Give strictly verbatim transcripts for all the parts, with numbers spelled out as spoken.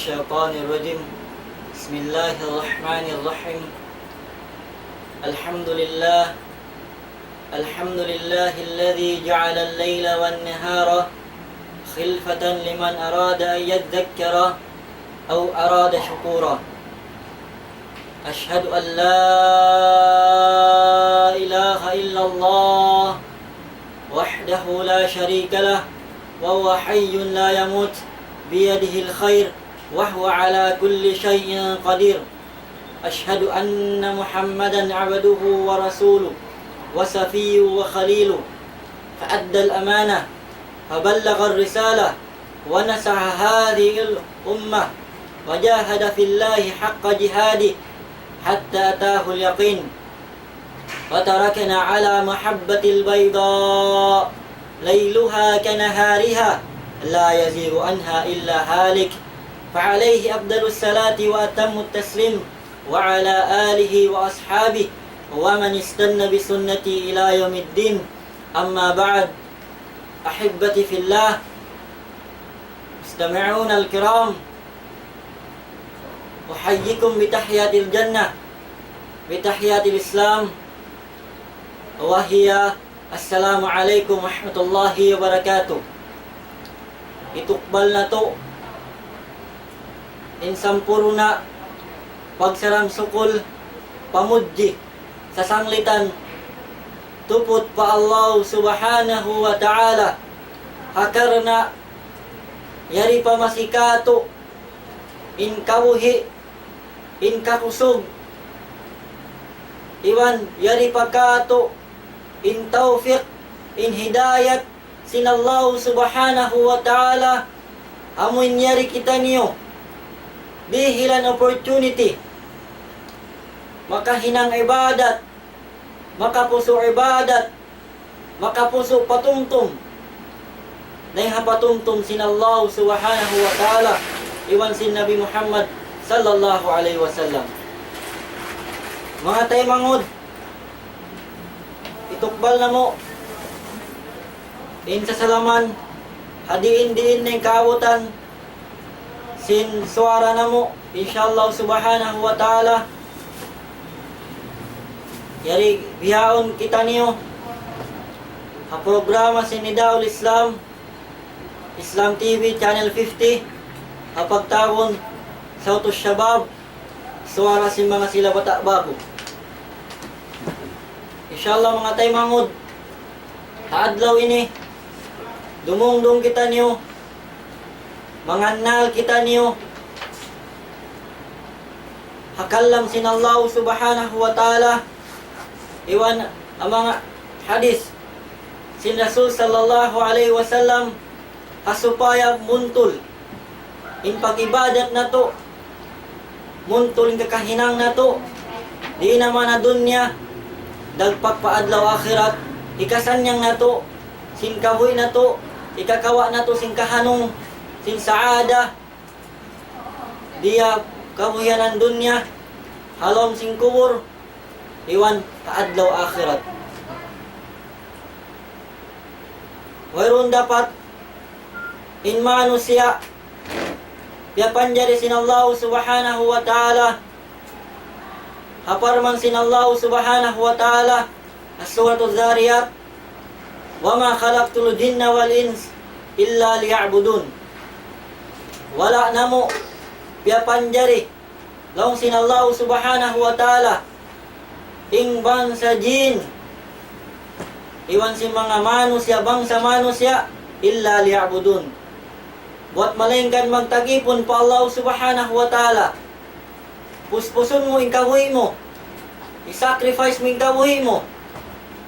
الشيطان الرجيم. بسم الله الرحمن الرحيم. الحمد لله. الحمد لله الذي جعل الليل والنهار خلفة لمن أراد أن يذكر أو أراد شكورا. أشهد أن لا إله إلا الله وحده لا شريك له وهو حي لا يموت بيده الخير وهو على كل شيء قدير. أشهد أن محمدا عبده ورسوله وصفيه وخليله، فأدى الأمانة وبلغ الرسالة ونصح هذه الأمة وجاهد في الله حق جهاده حتى أتاه اليقين. وتركنا على محبة البيضاء ليلها كنهارها لا يزيغ عنها إلا هالك. فعليه أفضل الصلاة وأتم التسليم وعلى آله وأصحابه ومن استن بسنته إلى يوم الدين. أما بعد، أحبتي في الله، مستمعون الكرام، أحييكم بتحية الجنة، بتحية الإسلام، وهي السلام عليكم ورحمة الله وبركاته. Itukbal natu' in sampurna' pagsalam sukul, pamudji, sasanglitan, tuput pa Allah Subhanahu wa Ta'ala, ha karna' yari pa masi kātu' in kabuhi', in kakusug, iban yari pa kātu' in tawfiq, in hidayat sin Allah Subhanahu wa Ta'ala, amu in yari kitaniyu dihilan opportunity makahinang ibadat, makapusu' ibadat, makapusu' patumtum dayn ha patumtum sin Allah Subhanahu wa Ta'ala iban sin Nabi Muhammad sallallahu alayhi wasallam. Manga taymanghud, itukbal namu' in sasalaman ha diin-diin na in kaabutan sin suwara namu', insha Allah Subhanahu wa Ta'ala. Yari bihaun kitaniyu ha programa sin Nidaul Islam, Islam T V Channel fifty, ha pagtawagun Sawtus Shabab, suwara sin manga sila bata' ba'gu. Insha Allah, manga taymanghud, ha adlaw ini, dumungdung kitaniyu, mangannal kitaniyu ha kalam sin Allah Subhanahu wa Ta'ala, iban ha manga hadith sin Rasul sallallahu alayhi wasallam, ha supaya muntul in pag-ibadat natu', muntul in kakahinang natu', di' na man ha dunya, dagpak pa adlaw akhirat, hikasannyang natu', sin kabuhi' natu', hikakawa' natu' sin kahanung, sin saada, di ha kabuhianan dunya, ha lawm sin kubul, iban ha adlaw akhirat. Wayruun dapat in manusiya' piyapanjari sin Allah Subhanahu wa Ta'ala, ha parman sin Allah Subhanahu wa Ta'ala, ha Suratul Dhariyat, وما خلقت الجن والإنس إلا ليعبدون. Wala' namu' piyapanjari, laung sin Allah Subhanahu wa Ta'ala, in bangsa jin, iban sin manga manusiya', bangsa manusiya', إلا ليعبدون. Buwat malaingkan magta'at pa Allah Subhanahu wa Ta'ala. Puspusun mu in kabuhi' mu. I-sacrifice mu in kabuhi' mu.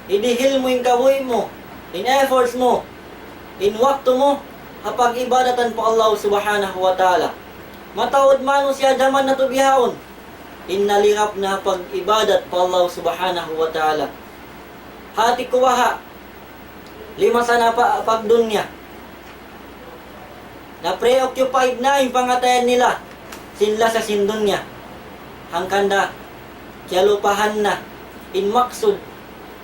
Idihil mu in kabuhi' mu. In efforts mu. In waktu mu. Ha pag-ibadatan pa Allah Subhanahu wa Ta'ala. Mataud manusiya' jaman natu' bihaun. In nalingap na ha pag-ibadat pa Allah Subhanahu wa Ta'ala. Hati ku baha'. Lima sana pa pagdunya. Na-preoccupied na in pangatayan nila sin lasa sin dunya. Hangkan da, kiyalupahan na in maksud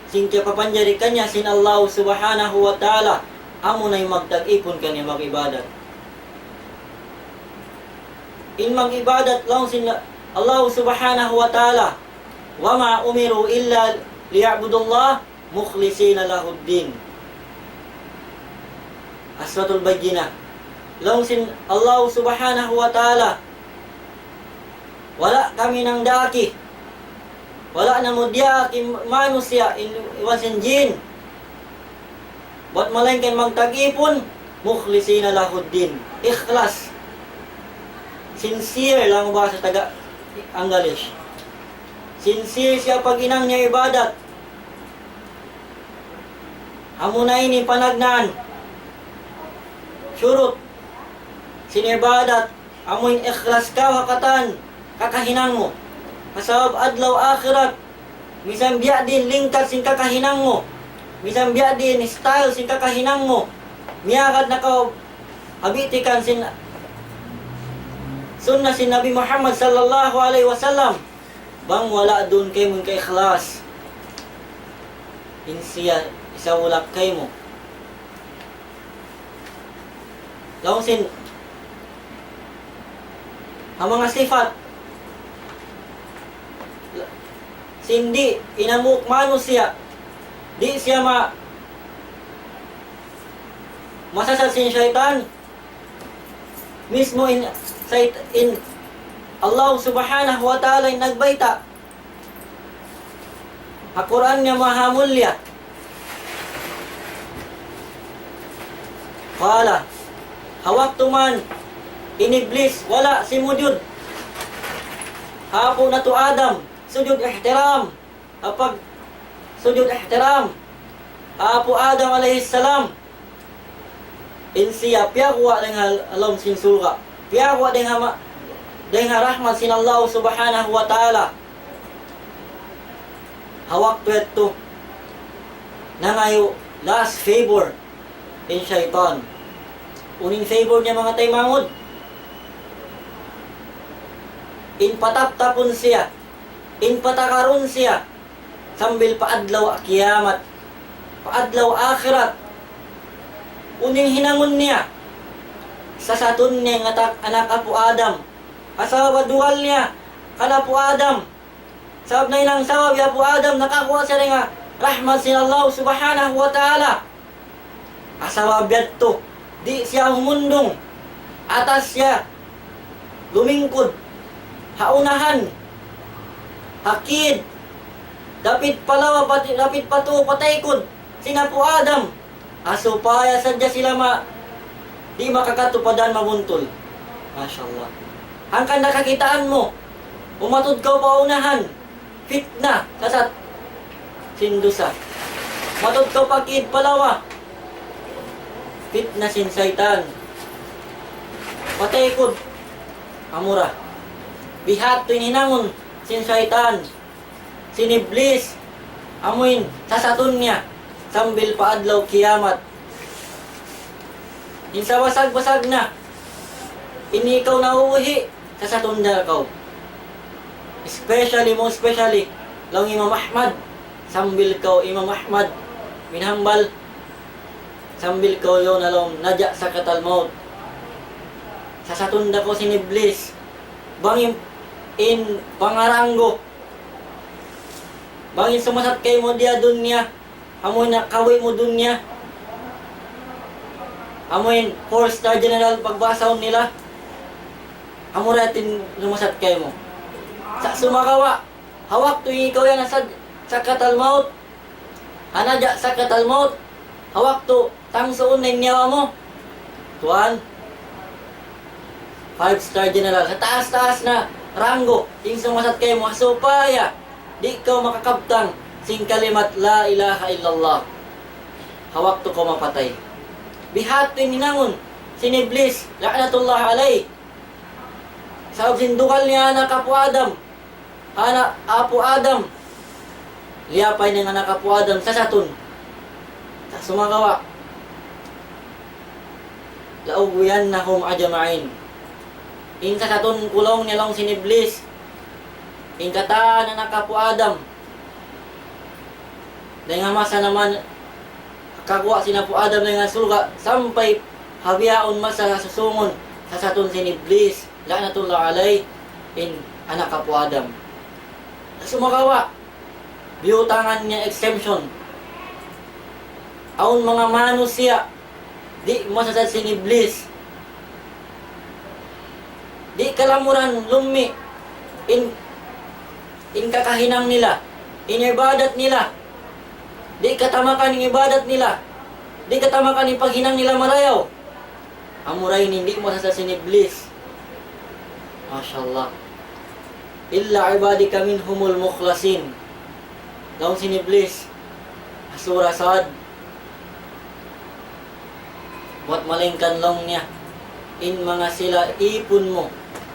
sin kiyapapanjari kaniya sin Allah Subhanahu wa Ta'ala, amuna in magta'at kaniya mag-ibadat. In mag-ibadat laung sin Allah Subhanahu wa Ta'ala, وما أمروا إلا ليعبدوا الله مخلصين له الدين. Suratul Bayyinah. Laung sin Allah Subhanahu wa Ta'ala, wala' kami nangdaak, wala' namu' diyaak in manusiya', in, iban sin jin. Bat malaingkan magtag-ipun, مخلصين له الدين. Ikhlas. Sincere laung bahasa taga English. Sincere siya paghinang niya ibadat. Amuna ini panagnaan. Shurut sin ibadat, amu in ikhlas kaw ha katan kakahinang mu. Sabab adlaw akhirat, misan biya' diin lingkat sin kakahinang mu, misan biya' diin style sin kakahinang mu, miyagad na kaw ha bitikan sin sunnah sin Nabi Muhammad sallallahu alayhi wasallam. Bang wala' duun kaymu in kaikhlas, in siya isawlak kaymu. Laung sin, ha manga sifat sin di' in hambuuk manusiya', di' siya ma-, masasat sin saytan. Mismu in, sayt-, in Allah Subhanahu wa Ta'ala in nagbayta' ha Qur'an niya maha mulliya. Qala, ha waktu man in Iblis wala' simujud ha apu' natu' Adam, sujud ihtiram, ha pag-, sujud ihtiram ha apu' Adam alayhi salam, in siya piyaguwa' dayn ha lawm sin surga', piyaguwa' dayn ha ma-, dayn ha rahmat sin Allah Subhanahu wa Ta'ala. Ha waktu yadtu, nangayu' last favor in saytan. Unu in favor niya, manga taymanghud? In pataptapun siya, in patakarun siya, sambil pa adlaw kiyamat, pa adlaw akhirat. Unu in hinangun niya? Sasatun niya in anak, anak apu' Adam. Sabab dugal niya kan apu' Adam. Sabab nahinang sabab hi apu' Adam nakaguwa' siya dayn ha rahmat sin Allah Subhanahu wa Ta'ala. Sabab yadtu, di' siya humundung, atas siya lumingkud, ha unahan, ha kid, dapit pa lawa, pati-, dapit pa tuu, pa taykud sin apu' Adam. Ha supaya sadja sila ma-, di' makakadtu pa dan mabuntul. Masha Allah. Hangkan da kakitaan mu, umatud kaw pa unahan, fitna, sasat sin dusa. Matud kaw pa kid pa lawa, fitna sin saytan. Pa taykud, amura. Bihadtu in hinangun sin saytan, sin Iblis, amuin sasatun niya sambil pa adlaw kiyamat. In sabasag-basag na, in ikaw nauhi, sasatun da kaw. Especially, most especially, laung Imam Ahmad, sambil kaw Imam Ahmad bin Hanbal, sambil kaw yaun ha lawm naja' sakaratul maut. Sasatun da kaw sin Iblis. Bang in, in pangaranggo, bang in sumasat kaymu di ha dunya, amu in nakawi' mu dunya. Amu in four star general pagbahasahun nila. Amu ra in sumasat kaymu. Sa' sumagawa', ha waktu ikaw yan ha sad-, sakaratul maut, ha naja' sakaratul maut, ha waktu tangsuun na in nyawa mu, tuwan, five star general, ha taas-taas na ranggo, in sumasat kaymu, supaya di' kaw makakabtang sin kalimat la ilaha illallah ha waktu kaw mapatay. Bihadtu in hinangun sin Iblis, la'natullah alayh. Sabab sin dugal niya anak apu' Adam, anak apu' Adam, liyapay niya in anak apu' Adam, sasatun. Sa' sumagawa', لأغوينهم أجمعين. In sasatun ku laung niya laung sin Iblis in katan anak apu' Adam. Dayn ha masa naman kaguwa' sin apu' Adam dayn ha surga', sampay ha bihaun masa ha susūngun, sasatun sin Iblis La'natullah alayh, in anak apu' Adam. Sumagawa', biyutangan niya exemption. Awn manga manusiya', di' masasat sin Iblis. Di' kalamuran lummi' in, in kakahinang nila, in ibadat nila. Di' katamakan in ibadat nila. Di' katamakan in paghinang nila marayaw. Amura ini di' masasat sin Iblis. Masha Allah. إلا عبادك منهم المخلصين. Laung sin Iblis, ha Surah Sad. Buat malaingkan laung niya, in manga sila ipun mu,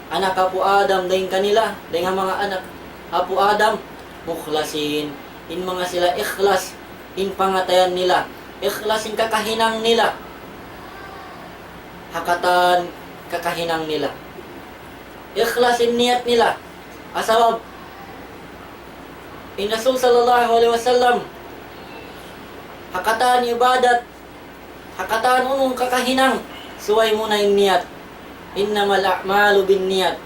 anak apu' Adam, dayn kanila, dayn ha manga anak apu' Adam, mukhlasin, in manga sila ikhlas in pangatayan nila, ikhlas in kakahinang nila, ha katan kakahinang nila, ikhlas in niyat nila. Sabab in Rasul sallallahu alayhi wasallam, ha katan ibadat, ha katan unu kakahinang, subay muna in niyat. إنما الأعمال بالنيات.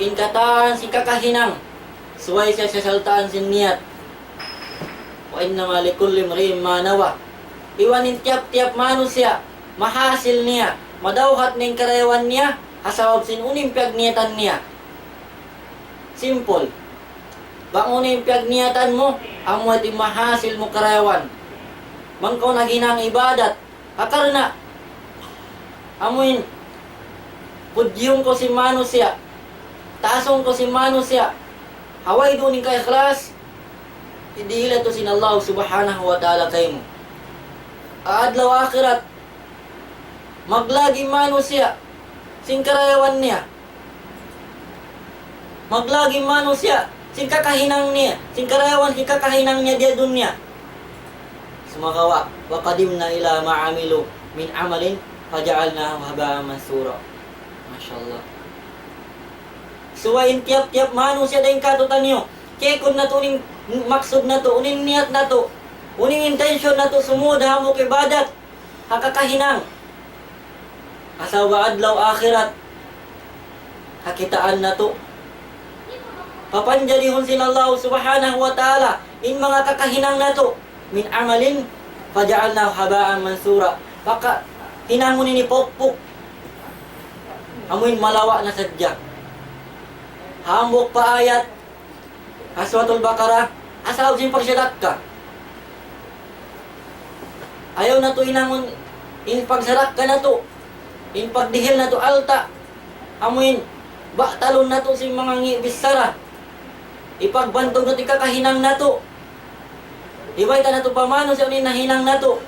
In katan sin kakahinang, subay siya sasaltaan sin niyat. وإنما لكل امرئ ما نوى. Iban in tiyap-tiyap manusiya', mahasil niya, madawhat niya in karayawan niya, ha sabab sin unu in piyagniyatan niya. Simple. Bang unu in piyagniyatan mu, amu in mahasil mu karayawan. Bang kaw naghinang ibadat, ha karna' amu in pudjihun kaw sin manusiya', taasun kaw sin manusiya', ha way duun in kaikhlas, dihil yadtu sin Allah Subhanahu wa Ta'ala kaymu. Ha adlaw akhirat, maglag in manusiya' sin karayawan niya. Maglag in manusiya' sin kakahinang niya, sin karayawan sin kakahinang niya dii ha dunya. Sumagawa', وقدمنا إلى ما عملوا من عمل فجعلناه هباء منثورا. Masha Allah. Subay in tiyap-tiyap manusiya' dayn kātu'niyu, kiyaiku' natu' in maksud natu', in niyat natu', in intention natu', sumud hambuuk ibadat ha kakahinang. Asa wa adlaw akhirat, kakitaan natu'. Papanjarihun sin Allah Subhanahu wa Ta'ala in manga kakahinang natu', من عمل فجعلناه هباء منثورا. Pagka hinangun ini pukpuk, amuin malawa' na sadja. Hambuuk pa ayat ha Suratul Baqarah, asal sin pagsadakka. Ayaw natu' hinangun in pagsadakka natu', in pagdihil natu' alta', amuin batalun natu' sin manga ngi' bichara. Ipagbantug natu' in kakahinang natu'. Hibayta' natu' pa manusiya' in nahinang natu'.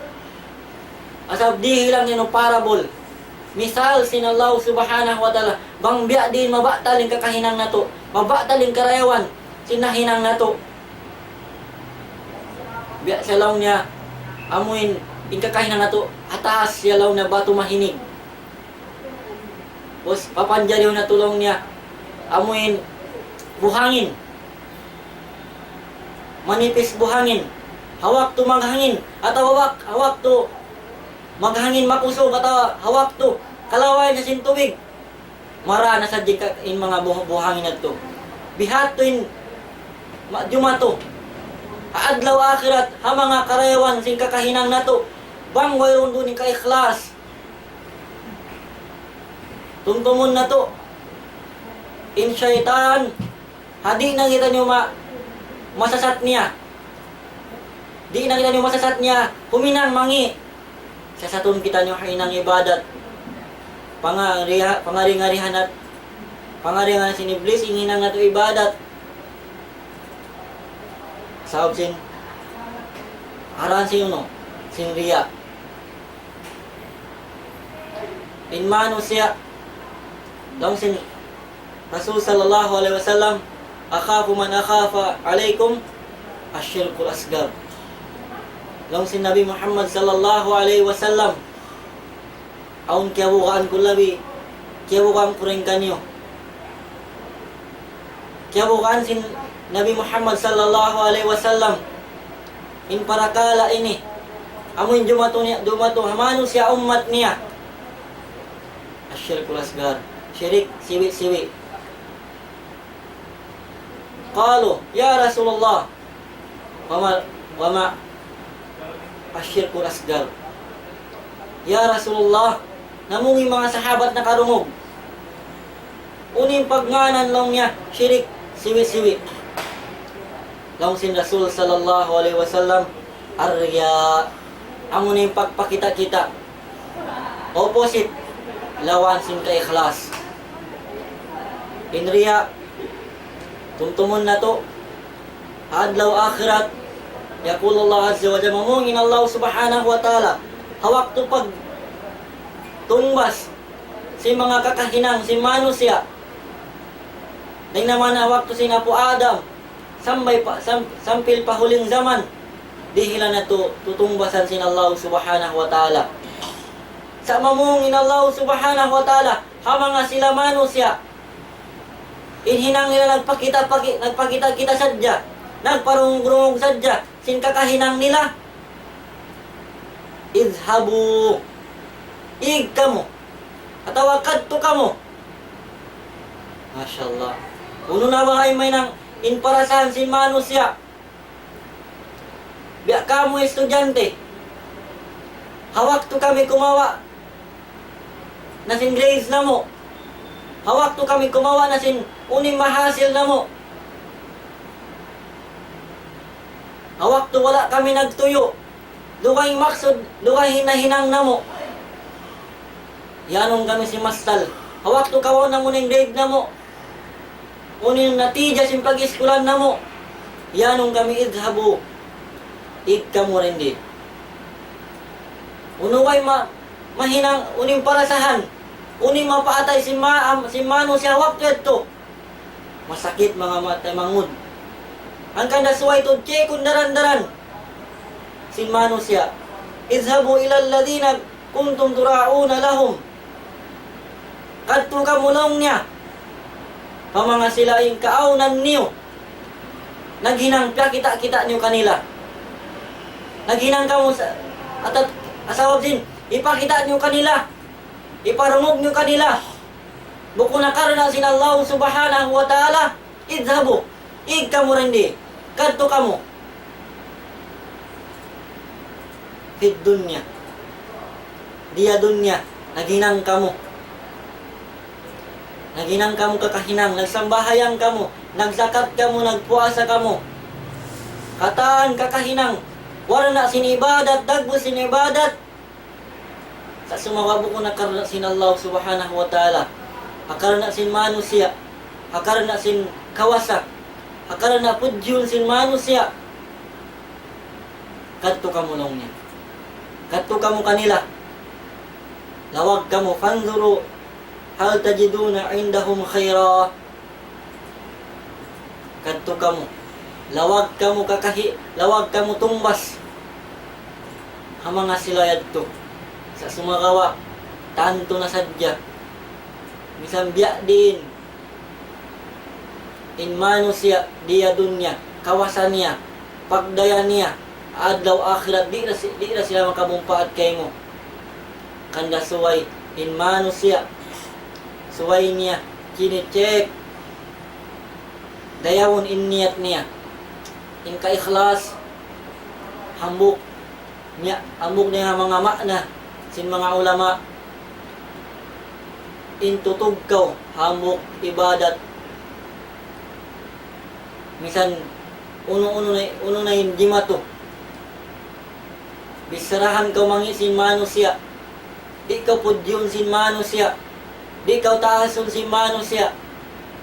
Asal dihilan niya parable. Misal sin Allah Subhanahu wa Ta'ala, bang biya' diin mabatal in kakahinang natu', mabatal in karayawan sin nahinang natu'. Biya' siya laung niya, amuin in kakahinang natu', ha taas siya laung niya batu mahinig. Pus, papanjarihun natu' laung niya, amuin buhangin. Manipis buhangin. Ha waktu maghangin, atawa wak-, ha waktu maghangin makusug, atawa ha waktu kalaway na sin tubig, mara na sadja in manga buh-, buhangin natu'. Biha' tu in ma-, jumatu ha adlaw akhirat, ha manga karayawan sin kakahinang natu', bang wayruun duun in kaikhlas. Tumtumun natu'. In saytan, ha di' na kitaniyu ma-, masasat niya. Di' na kitaniyu masasat niya, huminang mangi'. Sasatun kitaniyu ha hinang ibadat. Pangariha-, pangari-ngarihan nat-, pangari-ngarihan sin Iblis, in hinang natu' ibadat. Sabab sin, aran sin unu, sin riya. In manusiya', laung sin Rasul sallallahu alayhi wasallam, أخاف من أخاف عليكم الشرك الأصغر. Laung sin Nabi Muhammad sallallahu alayhi wasallam, awn kiyabugaan ku labi, kiyabugaan ku dayn kaniyu. Kiyabugaan sin Nabi Muhammad sallallahu alayhi wasallam in parakala' ini. Amuin jumatu niya, jumatu ha manusiya' ummat niya. الشرك الأصغر. Shirik siwi'-siwi'. قالوا: يا رسول الله، وما، وما الشرك الأصغر؟ Ya Rasulullah, namung in manga sahabat nakarungug. Unu in pagngānan laung niya, shirik siwi'-siwi'. Laung sin Rasul sallallahu alayhi wasallam, الرياء. Amuna in pagpakita'-kita'. Opposite, lawan sin kaikhlas. In riya', tumtumun natu', adlaw akhirat, يقول الله عز وجل, mamung in Allah subhanahu wa ta'ala, ha waktu pagtungbas sin manga kakahinang sin manusiya', dayn ha manga waktu sin Apu' Adam, sampay pa, sam-, sampay pa huling jaman, dihilan natu' tutungbasan sin Allah subhanahu wa ta'ala. Sa' mamung in Allah subhanahu wa ta'ala, ha manga sila manusiya', in hinang nila nagpakita'-paki-, nagpakita'-kita' sadja, nagparungug-rungug sadja, sin kakahinang nila. اذهبوا. Ig kamu. Atawa kadtu kamu. Masha Allah. Unu na baha' in mahinang in parasahan sin manusiya'? Biya' kamu estudyante. Ha waktu kami kumawa' na sin grades namu'. Ha waktu kami kumawa' na sin unu in mahasil namu'. Ha waktu wala' kami nagtuyu', dugaing maksud, dugaing hinahinang namu'. Iyanun kami sin mastal. Ha waktu kawaun namu' na in grade namu', unu in natija sin pag-iskulan namu', iyanun kami, اذهبوا. Ig kamu dindi. Unu way ma-, mahinang, unu in parasahan, unu in mapaatay sin ma-, am-, sin manusiya' ha waktu yadtu. Masakit manga ma-, taymanghud. Hangkan da subay tuud chekun daran-daran sin manusiya'. اذهبوا إلى الذين كنتم تراءون لهم. Kadtu kamu laung niya pa manga sila in kaawnan niyu. Naghinang piyakita'-kita' niyu kanila. Naghinang kamu sa-, atat-, asawab sin, hipakita' niyu kanila. Hiparungug niyu kanila. Bukun na karna' sin Allah subhanahu wa ta'ala, اذهبوا. Ig kamu dindi. Kadtu kamu. في الدنيا. Di ha dunya, naghinang kamu. Naghinang kamu kakahinang, nagsambahayang kamu, nagzakat kamu, nagpuasa kamu. Katan kakahinang, warna' sin ibadat, dagbus sin ibadat. Sa' sumagawa' bukun na karna' sin Allah subhanahu wa ta'ala. Ha karna' sin manusiya'. Ha karna' sin kawasa. Ha karna' pudjihun sin manusiya'. Kadtu kamu laung niya. Kadtu kamu kanila. Lawag kamu, فانظروا هل تجدون عندهم خيرا. Kadtu kamu. Lawag kamu kakahi-, lawag kamu tungbas ha manga sila yadtu. Sa' sumagawa', tantu na sadja. Misan biya' diin in manusiya' di ha dunya, kawasa niya, pagdaya niya, adlaw akhirat, di' na si-, di' na sila makamumpaat kaymu. Hangkan da subay in manusiya', subay niya chini-check, dayawun in niyat niya, in kaikhlas, hambuuk niya, hambuuk niya manga ma'na sin manga ulama, in tutug kaw hambuuk ibadat. Misan unu-unu na, unu na in jimatu. Bicharahan kaw mangi' sin manusiya'. Di' kaw pudjihun sin manusiya'. Di' kaw taasun sin manusiya'.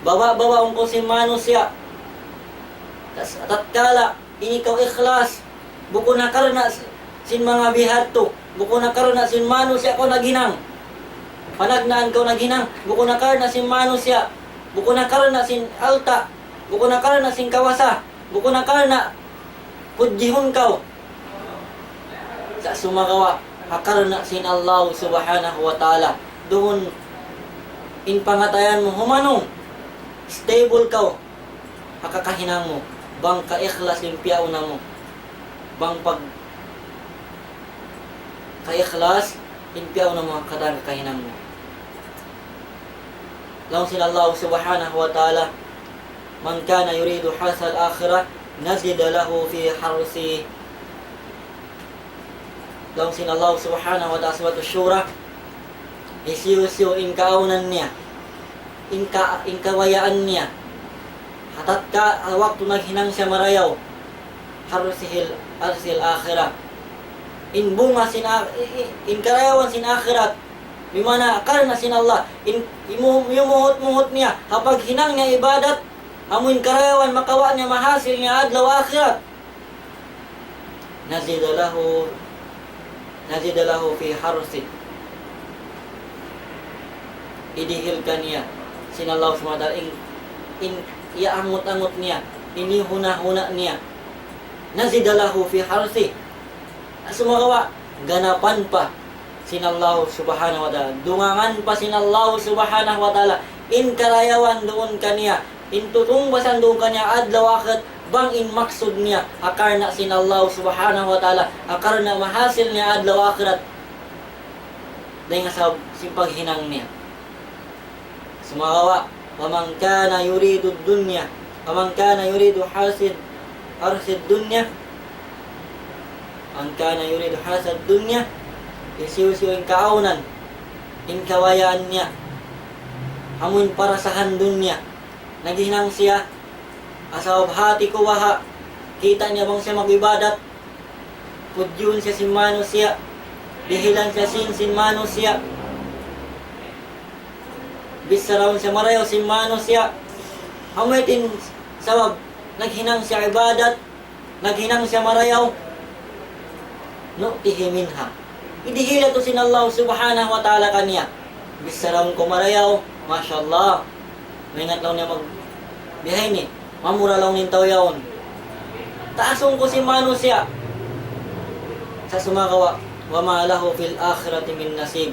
Baba'-babaun kaw sin manusiya'. Tas-, tatkala ini kaw ikhlas, bukun na karna' s-, sin manga bihadtu, bukun na karna' sin manusiya' kaw naghinang. Panagnaan kaw naghinang, bukun na karna' sin manusiya', bukun na karna' sin alta', bukun na karna' sin kawasa, bukun na karna' pudjihun kaw. Sa' sumagawa', ha karna' sin Allah subhanahu wa ta'ala. Duun in pangatayan mu humanung, stable kaw ha kakahinang mu, bang kaikhlas in piyauna mu, bang pag-, kaikhlas in piyauna mu ha katan kakahinang mu. Laung sin Allah subhanahu wa ta'ala, من كان يريد حرث الآخرة نزد له في حرثه. Laung sin Allah subhanahu wa ta'ala, Surat Ash-Shura, hisiyu-siyu in kaawnan niya, in ka-, in kabayaan niya, ha tatka-, ha waktu naghinang siya marayaw, حرثه ال-، حرث الآخرة. In bunga sin a-, i-, i-, in karayawan sin akhirat, bimana karna' sin Allah, in, imu-, yumuhut-muhut niya, ha paghinang niya ibadat, amu in karayawan makawa' niya mahasil niya adlaw akhirat. نزد له، نزد له في حرثه. Idihil kaniya sin Allah subhanahu wa ta'ala in, in iyaangut-angut niya, in iyahuna-huna niya. نزد له في حرثه. Sumagawa', ganapan pa sin Allah subhanahu wa ta'ala. Dungangan pa sin Allah subhanahu wa ta'ala in karayawan duun kaniya, in tutungbasan duun kaniya adlaw akhirat, bang in maksud niya, ha karna' sin Allah subhanahu wa ta'ala, ha karna' mahasil niya adlaw akhirat. Dayn ha sabab sin paghinang niya. Sumagawa', ومن كان يريد الدنيا، ومن كان يريد حرث، حرث الدنيا، من كان يريد حرث الدنيا, hisiyu-siyu in kaawnan, in kabayaan niya, amu in parasahan dunya. Naghinang siya, ha sabab hati kuwaha, kita' niya bang siya mag-ibadat, pudjun siya sin manusiya', dihilan siya sin, sin manusiya', bicharaun siya marayaw sin manusiya'. Amu yadtu in sabab naghinang siya ibadat, naghinang siya marayaw. نؤته منها. Idihil yadtu sin Allah subhanahu wa ta'ala kaniya. Bicharaun kaw marayaw, masha Allah. Maingat laung niya mag-, bihaini, mamura laung niya in tau yaun. Taasun kaw sin manusiya'. Sa' sumagawa', وما له في الآخرة من نصيب.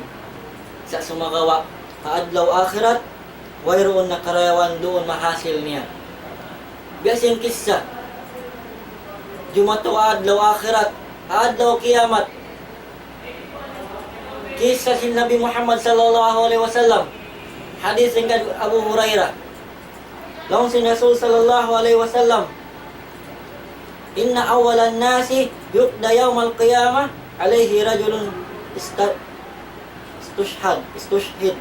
Sa' sumagawa', ha adlaw akhirat, wayruun na karayawan duun mahasil niya. Biya' sin kissa, jumatu adlaw akhirat, adlaw kiyamat. Kissa sin Nabi Muhammad sallallahu alayhi wasallam. Hadith sin Abu Hurairah. Laung sin Rasul sallallahu alayhi wasallam, إن أول الناس يقضى يوم القيامة عليه رجل است-، استشهد، استشهد.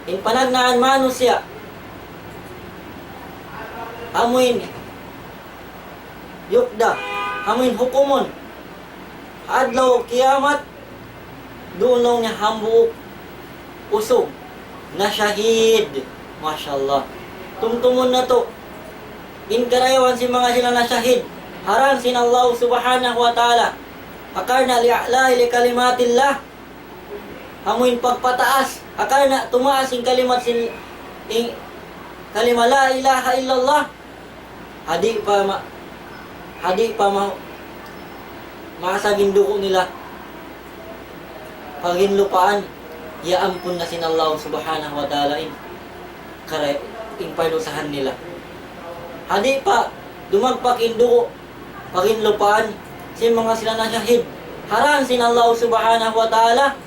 In panagnaan manusiya', amu in yuqda, amu in hukumun, adlaw kiyamat, duun laung niya hambuuk usug, nashahid. Masha Allah. Tumtumun natu'. In karayawan sin manga sila nashahid, ha dān sin Allah subhanahu wa ta'ala. Ha karna' لإعلاء كلمات الله. Amu in pagpataas, ha karna' tumaas in kalimat sin, in kalima لا إله إلا الله. Ha di' pa ma-, ha di' pa ma-, maasag in dugu' nila. Paghinlupaan, iyaampun na sin Allah subhanahu wa ta'ala in kara-, in padusahan nila. Ha di' pa dumagpak in dugu', paghinlupaan, sin manga sila nashahid, ha dān sin Allah subhanahu wa ta'ala,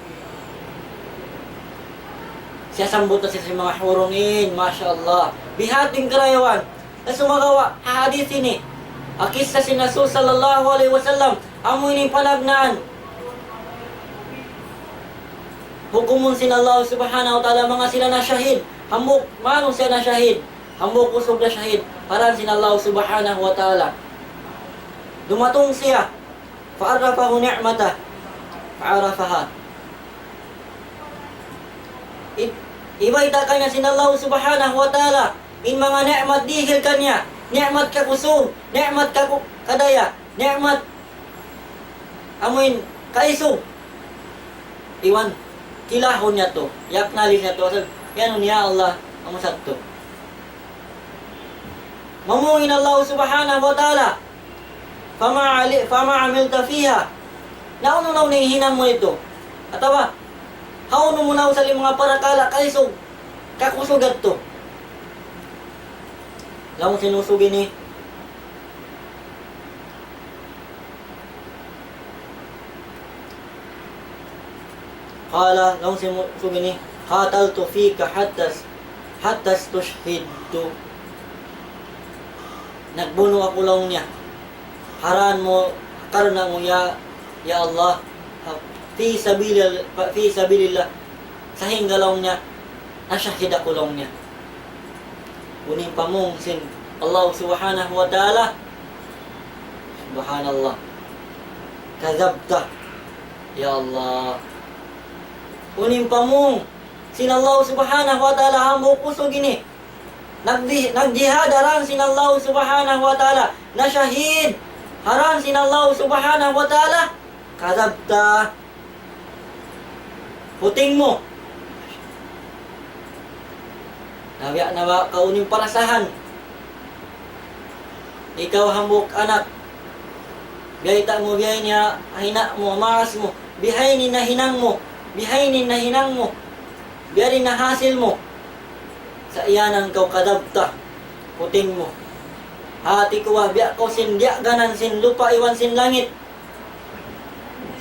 siyasambut na sila sin manga hurun 'in, masha Allah. Biya' ha yan in karayawan. Na sumagawa', ha hadith ini, ha kissa sin Rasul sallallahu alayhi wasallam, amu ini in panagnaan. Hukumun sin Allah subhanahu wa ta'ala, manga sila nashahid, hambuuk manusiya' nashahid, hambuuk usug nashahid, ha dān sin Allah subhanahu wa ta'ala. Dumatung siya, فعرفه نعمته فعرفها. I-, ibayta' kaniya sin Allah subhanahu wa ta'ala in manga ni'mat dihil kaniya, ni'mat kakusug, ni'mat kaku-, kadaya, ni'mat amuin kaisug. Iban, kilahun niya tu, yaknali niya tu, asal, yan, ya Allah, amu sa tu. Mamung in Allah subhanahu wa ta'ala, فما عل-، فما عملت فيها. Na unu na in hinang mu didtu? Atawa, hawnu mu na usali manga parakala' kaisug, kakusug yadtu? Laung sin usug ini. قال, laung sin usug ini, قاتلت فيك حتى حتى استشهدت. Nagbunu' aku laung niya. Ha dān mu, karna' mu ya, ya Allah. في سبيل، في سبيل الله. Sahingga laung niya, nashahid aku laung niya. Unu in pamung sin Allah Subhanahu wa Ta'ala. Subhanallah. كذبت. Ya Allah. Unu in pamung sin Allah Subhanahu wa Ta'ala hambuuk usug ini. Nagdi-, nagjihad ha dān sin Allah Subhanahu wa Ta'ala. Nashahid ha dān sin Allah Subhanahu wa Ta'ala. كذبت. Puting mu. Na biya' na ba kaw unu in parasahan? Ikaw hambuuk anak. Biyayta' mu, biya' ini ha ina' mu, maas mu. Biya' ini in nahinang mu. Biya' ini in nahinang mu. Biya' ini in nahasil mu. Sa' iyanan kaw كذبت. Puting mu. Hati ku ba, biya' kaw sin diyaganan sin lupa' iban sin langit.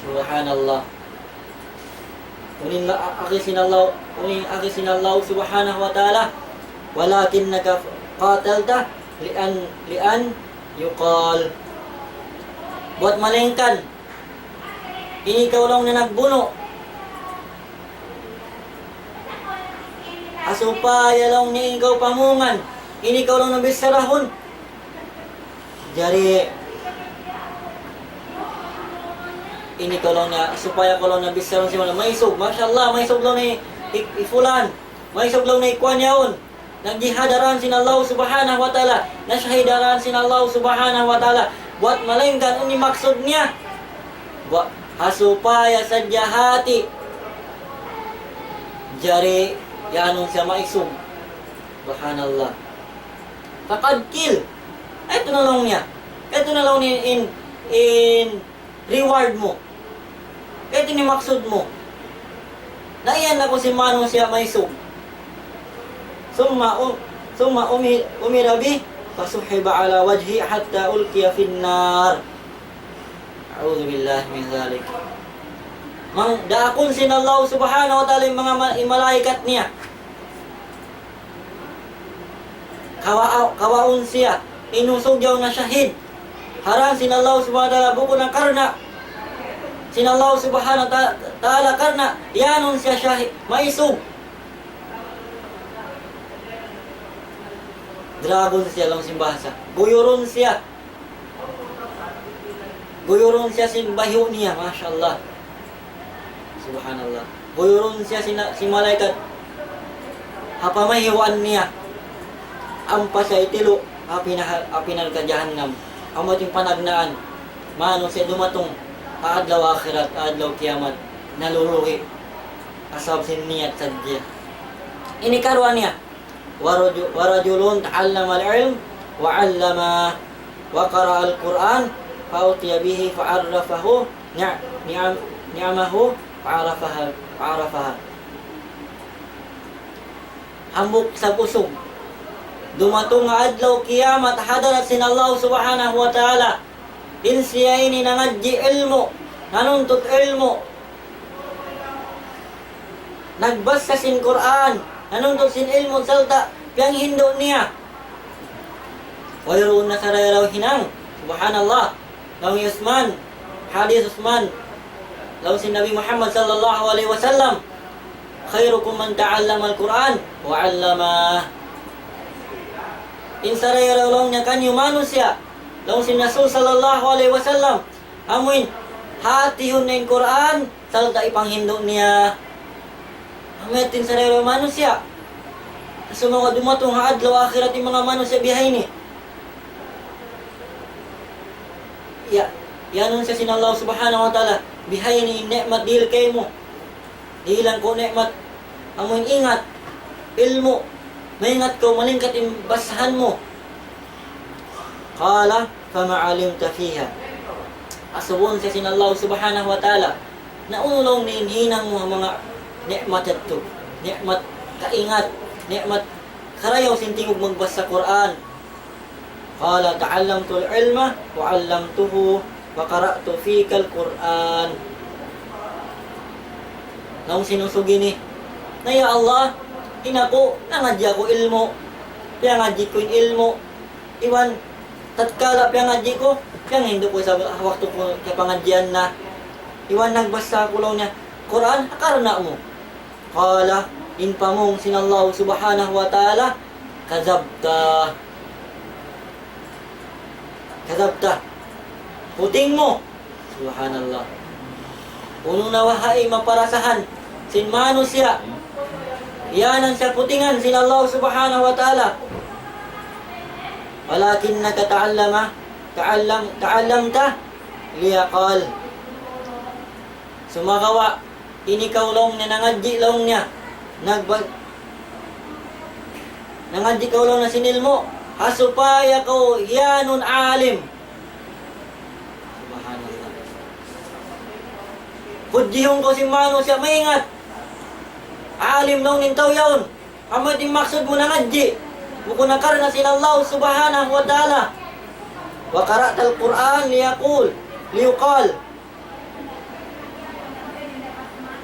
Subhanallah. Unu in la-, agi sin Allah, unu in agi sin Allah Subhanahu wa Ta'ala, ولكنك قاتلت لأن، لأن يقال. Buwat malaingkan, ini kaw laung niya nagbunu'. Ha supaya laung niya in kaw pamungan, ini kaw laung niya bichara hun. Jari, ini kaw laung niya, supaya kaw laung niya bichara sin maisug. Masha Allah, maisug laung niya hi, hi fulan. Maisug laung niya hi kuwan yaun. Nagjihad ha dān sin Allah Subhanahu wa Ta'ala. Nashahid ha dān sin Allah Subhanahu wa Ta'ala. Buwat malaingkan unu in maksud niya. Buwat ha supaya sadja hati. Jari, iyanun siya maisug. Subhanallah. فقد قيل. Kaytu na laung niya. Kaytu na laung in, in, in reward mu. Kaytu in maksud mu. Na iyan na kaw sin manusiya' maisug. ثم أم-، ثم أمر، أمر به فسحب على وجهه حتى ألقي في النار. أعوذ بالله من ذلك. Mang-, daakun sin Allah Subhanahu wa Ta'ala in manga ma-, in malaikat niya. Kawa-, kawaun siya, in usug yaun nashahid. Ha dān sin Allah Subhanahu wa Ta'ala, bukun na karna' sin Allah Subhanahu wa Ta-, Ta'ala, karna' iyanun siya shahid, maisug. Dragun siya laung sin bahasa. Guyurun siya. Guyurun siya sin bahiyu' niya, masha Allah. Subhanallah. Guyurun siya sin, sin malaikat. Ha pamahiyuan niya. Ampa siya hitilu', ha pina-, ha pina narka' jahannam. Amu in panagnaan. Manusiya' dumatung ha adlaw akhirat, ha adlaw kiyamat. Nalulugi'. Sabab sin niyat sadja. Ini karuwa niya. ورجل، ورجل تعلم العلم وعلمه وقرأ القرآن فأتي به فعرفه نع-، نعم-، نعمه فعرفها، فعرفها. Hambuuk usug. Dumatung adlaw kiyamat ha hadarat sin Allah Subhanahu wa Ta'ala. In siya ini nangadji' ilmu', nanuntut ilmu'. Nagbasa sin Qur'an, nanuntut sin ilmu' sarta' piyanghindu' niya. Wayruun na sarayaw hinang. Subhanallah. Laung hi Usman, hadith Usman. Laung sin Nabi Muhammad sallallahu alayhi wasallam, خيركم من تعلم القرآن وعلمه. In sarayaw laung niya kaniyu manusiya', laung sin Rasul sallallahu alayhi wasallam, amuin hatihun niya in Qur'an, sarta' ipanghindu' niya. Amu yadtu in sarayaw manusiya'. Sumagawa' dumatung ha adlaw akhirat in manga manusiya' biya' ha ini. Ya, iyanun siya sin Allah Subhanahu wa Ta'ala, biya' ha ini in ni'mat dihil kaymu. Dihilan kaw ni'mat, amuin ingat, ilmu', maingat kaw malingkat in basahan mu. قال فما علمت فيها. Asubuhun siya sin Allah Subhanahu wa Ta'ala, na unu laung niya in hinang mu ha manga ni'mat yadtu, ni'mat kaingat, ni'mat karayaw sin tingug magbasa Qur'an. قال تعلمت العلم وعلمته وقرأت فيك القرآن. Laung sin usug ini, Na ya Allah, in aku, nangadji' aku ilmu', piyangadji' ku in ilmu', iban tatkala piyangadji' ku, piyanghindu' ku isab ha waktu ku kiyapangadjian na, iban nagbasa aku laung niya Qur'an, ha karna' mu. Qala, in pamung sin Allah subhanahu wa ta'ala, kazabta. Kazabta. Puting mu. Subhanallah. Unu na wahai maparasahan sin manusiya'. Iyanan siya putingan sin Allah subhanahu wa ta'ala. Walakinnaka ta'allama, ta'allam, ta'allamta liyaqal. Sumagawa', ini kaw laung niya, nangadji' laung niya. Nagba-, nangadji' kaw laung niya sin ilmu'. Ha supaya kaw hiyanun alim. Subhanallah. Hujjihun kaw sin manusiya' maingat. Alim laung in tau yaun. Amu in maksud mu nangadji'. Bukun na karna' sin Allah subhanahu wa ta'ala. Wa qara'tal Qur'an liyaqul, liyuqal.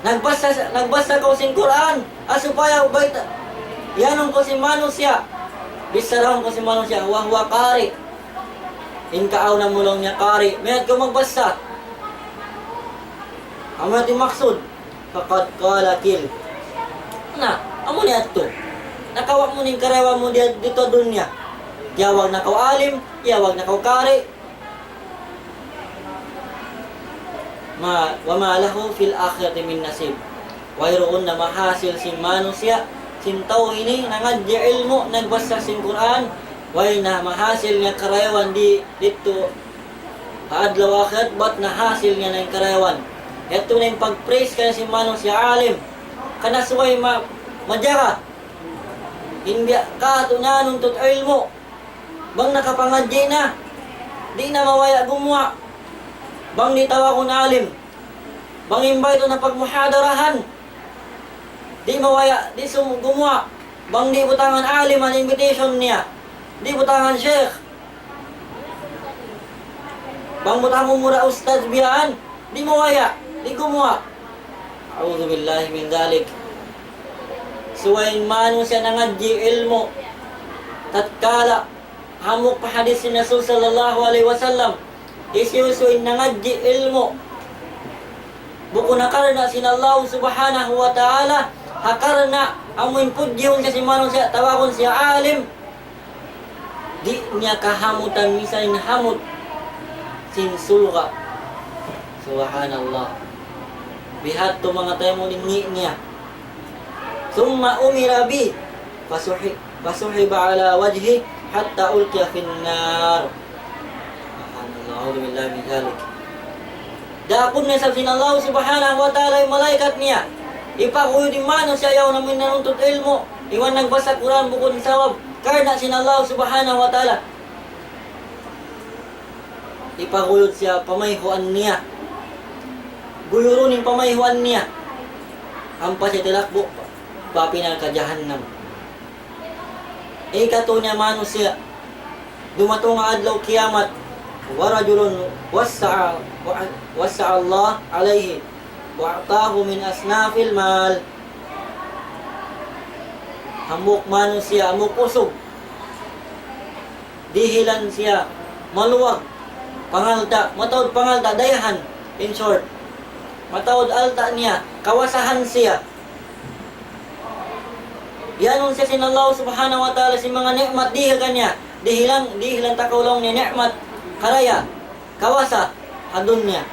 Nagbasa, nagbasa kaw sin Qur'an, ha supaya bayta', iyanun kaw sin manusiya'. Bissarahun kaw sin manusiya', wa huwa qari. In kaawnan mu laung niya qari, mayad kaw magbasa. Amu yadtu in maksud. Faqad qala qil. Na, amu na yadtu. Nakawa' mu na in karayawan mu di-, didtu ha dunya. Tiyawag na kaw alim, tiyawag na kaw qari. Ma, wa ma lahu fil akhirati min nasib. Wayruun na mahasil sin manusiya', sin tau ini nangadji' ilmu', nagbasa sin Qur'an, way na mahasil niya karayawan di-, didtu ha adlaw akhirat, bat nahasil niya na in karayawan. Yadtu na in pag-praise kaniya sin manusiya' alim. Karna' subay ma-, majaga. In biya' katu' nanuntut ilmu'. Bang nakapangadji' na, di' na mabaya' gumuwa'. Bang di' tawagun alim. Bang invite na pagmuhadarahan, di' mabaya', di' sum-, gumuwa'. Bang di' butangan alim in invitation niya, di' butangan sheikh. Bang butangan mu ra ustadz biya' yan, di' mabaya', di' gumuwa'. A'udhu billahi min dhalik. Subay in manusiya' nangadji' ilmu'. Tatkala hambuuk pa hadith sin Rasul sallallahu alayhi wasallam, hisiyu-siyu in nangadji' ilmu'. Bukun ha karna' sin Allah subhanahu wa ta'ala, ha karna' amu in pudjihun siya sin manusiya', tawagun siya alim. Di' niya kahamutan misan in hamut sin surga'. Subhanallah. Bihadtu manga taymanghud in ngi' niya. ثم أمر به فسحب، فسحب على وجهه حتى ألقي في النار. Subhanallah, a'udhu billahi min dhalik. Daakun na isab sin Allah subhanahu wa ta'ala in malaikat niya. Ipaguyud in manusiya' yaun amu in nanuntut ilmu', iban nagbasa Qur'an bukun sabab, karna' sin Allah subhanahu wa ta'ala. Ipaguyud siya pamayhuan niya. Guyurun in pamayhuan niya. Ampa siya tilakbu' pa api narka' jahannam. Ikatu niya manusiya', dumatung adlaw kiyamat, ورجل وسع، وسع الله عليه وأعطاه من أصناف المال. Hambuuk manusiya', hambuuk usug. Dihilan siya maluwag pangalta', mataud pangalta', dayahan, in short. Mataud alta' niya, kawasahan siya. Iyanun siya sin Allah subhanahu wa ta'ala sin manga ni'mat dihil kaniya. Dihilan, dihilan ta kaw laung niya ni'mat, karaya, kawasa, ha dunya.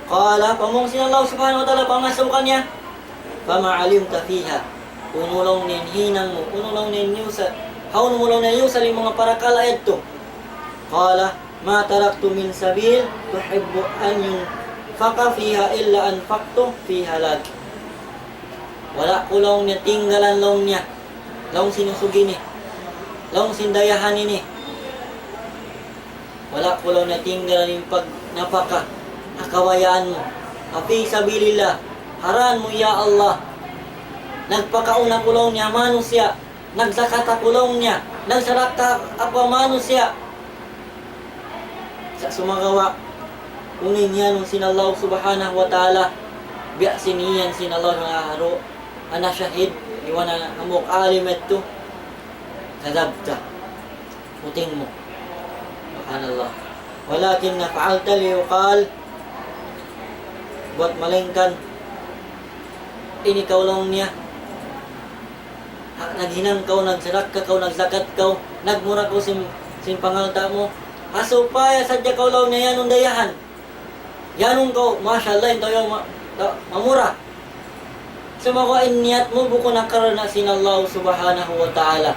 Qala, pamung sin Allah subhanahu wa ta'ala, pangasubu kaniya, فما علمت فيها. Unu laung niya in hinang mu, unu laung niya in usal, hawnu mu laung niya in usal in manga parakala' yadtu. قال ما تركت من سبيل تحب أن ينفق فيها إلا أنفقت فيها لك. Wala' ku laung niya tinggalan laung niya, laung sin usug ini, laung sin dayahan ini. Wala' ku laung niya tinggalan in pagnapaka ha kabayaan mu, ha fi sabilillah, ha dān mu ya Allah. Nagpakaun aku laung niya manusiya', nagzakat aku laung niya, nagsadaka aku manusiya'. Sa' sumagawa', unu in iyanun sin Allah subhanahu wa ta'ala, biya' sin iyan sin Allah subhanahu wa ta'ala. Ana shahid, iban na hambuuk alim yadtu, كذبت. Puting mu. Subhanallah. ولكن فعلت ليقال, buwat malaingkan, ini kaw laung niya. Ha, naghinang kaw, nagsadakka kaw, nagzakat kaw, nagmura kaw sin, sin pangalta' mu. Ha supaya sadja kaw laung niya yan dayahan. Yan kaw, masha Allah, in tau yan ma-, ta-, mamura. Sumagawa' in niyat mu bukun ha karna' sin Allah Subhanahu wa Ta'ala.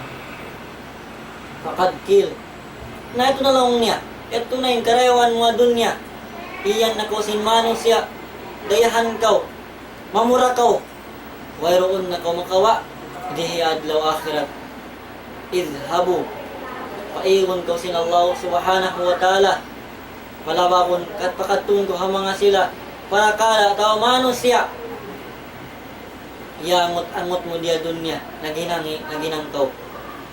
فقد قيل. Na yadtu na laung niya. Yadtu na in karayawan mu ha dunya. Iyan na kaw sin manusiya'. Dayahan kaw. Mamura kaw. Wayruun na kaw makawa'. Dii ha adlaw akhirat. اذهبوا. Paigun kaw sin Allah Subhanahu wa Ta'ala. Palabagun kat-, pakadtuun kaw ha manga sila parakala' atawa manusiya'. Iyangut-angut mu dii ha dunya, naghinang, naghinang kaw.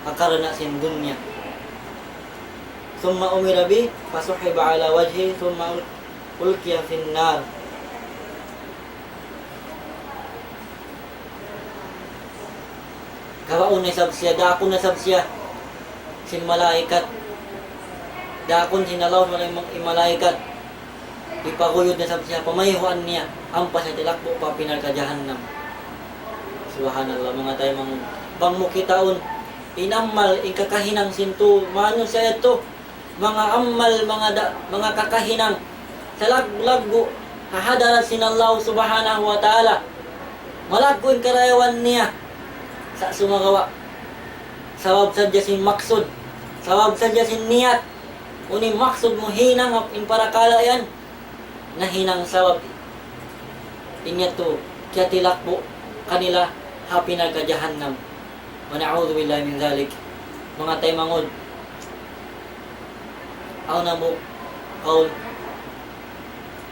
Ha karna' sin dunya. ثم أمر به فسحب على وجهه ثم ألقي في النار. Kawaun na isab siya, daakun na isab siya sin malaikat. Daakun sin Allah subhanahu wa ta'ala in malaikat. Ipaguyud na isab siya, pamayhuan niya, ampa siya tilakbu' pa api narka' jahannam. Subhanallah, manga taymanghud. Bang mu kitaun, in amal, in kakahinang sin tau manusiya' yadtu, manga amal, manga da-, manga kakahinang, salaggu'-laggu' ha hadarat sin Allah Subhanahu wa Ta'ala. Malaggu' in karayawan niya. Sa' sumagawa'. Sabab sadja sin maksud. Sabab sadja sin niyat. Unu in maksud mu hinang in parakala' yan. Nahinang sabab in yadtu kiyatilakbu' kanila ha api narka' jahannam. ونعوذ بالله من ذلك. Manga taymanghud. Awn hambuuk kaul.